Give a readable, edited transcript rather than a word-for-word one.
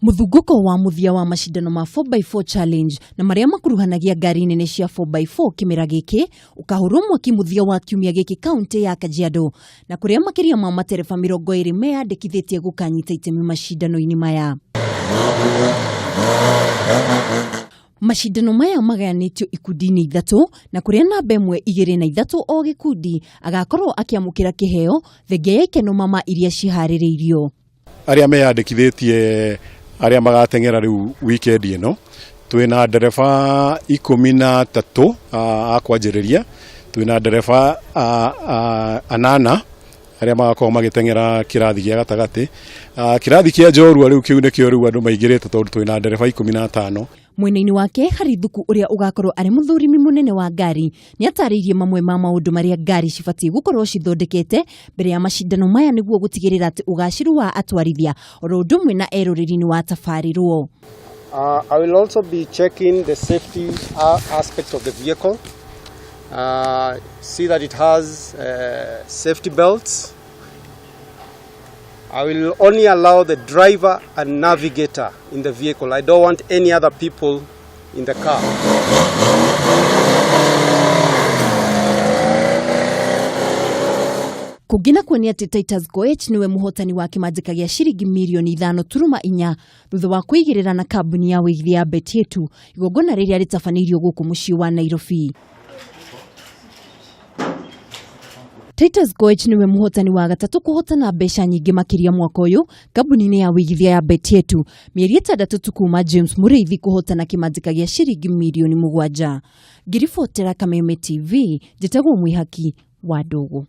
Mũthungũko wa mũthia wa macindano ma 4x4 Challenge na marĩa makuruhanagia ngari nene cia 4x4 kĩmera gĩkĩ ũkahũrwo mwaki mũthia wa kiumia gĩkĩ kaunti ya Kajiado na kũrĩa makĩria ma matereba 20 meyandĩkithĩtie gũkanyita itemi macindano-inĩ maya. Macindano maya magayanĩtio ikundi-inĩ ithatũ na kũrĩa namba ĩmwe, igĩrĩ na ithatũ o gĩkundi agakorwo akĩamũkĩra kĩheo thengia ya ikeno mama iria ciharĩrĩirio. Arĩa meyandĩkithĩtie arĩa magateng'era rĩu weekend ĩno, twĩna ndereba 13 a kwanjĩrĩria, twĩna ndereba anana arĩa magakorwo magĩteng'era kĩrathi gĩa gatagatĩ. Kĩrathi kĩa njorua rĩu kĩu nĩkĩo rĩu andũ maingĩrĩte tondũ twĩna ndereba 15. Mwena-inĩ wake Harry Thuku ũrĩa ũgakorwo arĩ mũthũrimi mũnene wa ngari nĩ atarĩirie mamwe ma maũndũ marĩa ngari cibatiĩ gũkorwo cithondekete mbere ya macindano maya nĩguo gũtigĩrĩra atĩ ũgacĩru wa atwarithia oro ũndũ ũmwe na eroreri nĩ watabarĩrwo. I will also be checking the safety aspect of the vehicle. See that it has safety belts. I will only allow the driver and navigator in the vehicle. I don't want any other people in the car. Kũngĩ nakuo nĩ atĩ Titus Koech nĩwe mũhotani wa kĩmanjĩka gĩa ciringi mirioni 5.4 thutha wa kwĩigĩrĩra na kambuni ya wĩigithia ya Bet Yetu igongona rĩrĩa rĩtabanĩirio gũkũ mũciĩ wa Nairobi. Titus Koech nĩwe mũhotani wa gatatũ kũhotana mbeca nyingĩ makĩria mwaka ũyũ kambuni-inĩ ya wĩigithia ya Bet Yetu, mĩeri 6 tu kuma James Mũrĩithi kũhotana kĩmanjĩka gĩa ciringi mirioni 7. Ngĩribotera Kameme TV, njĩtagwo Mwĩhaki wa Ndũgũ.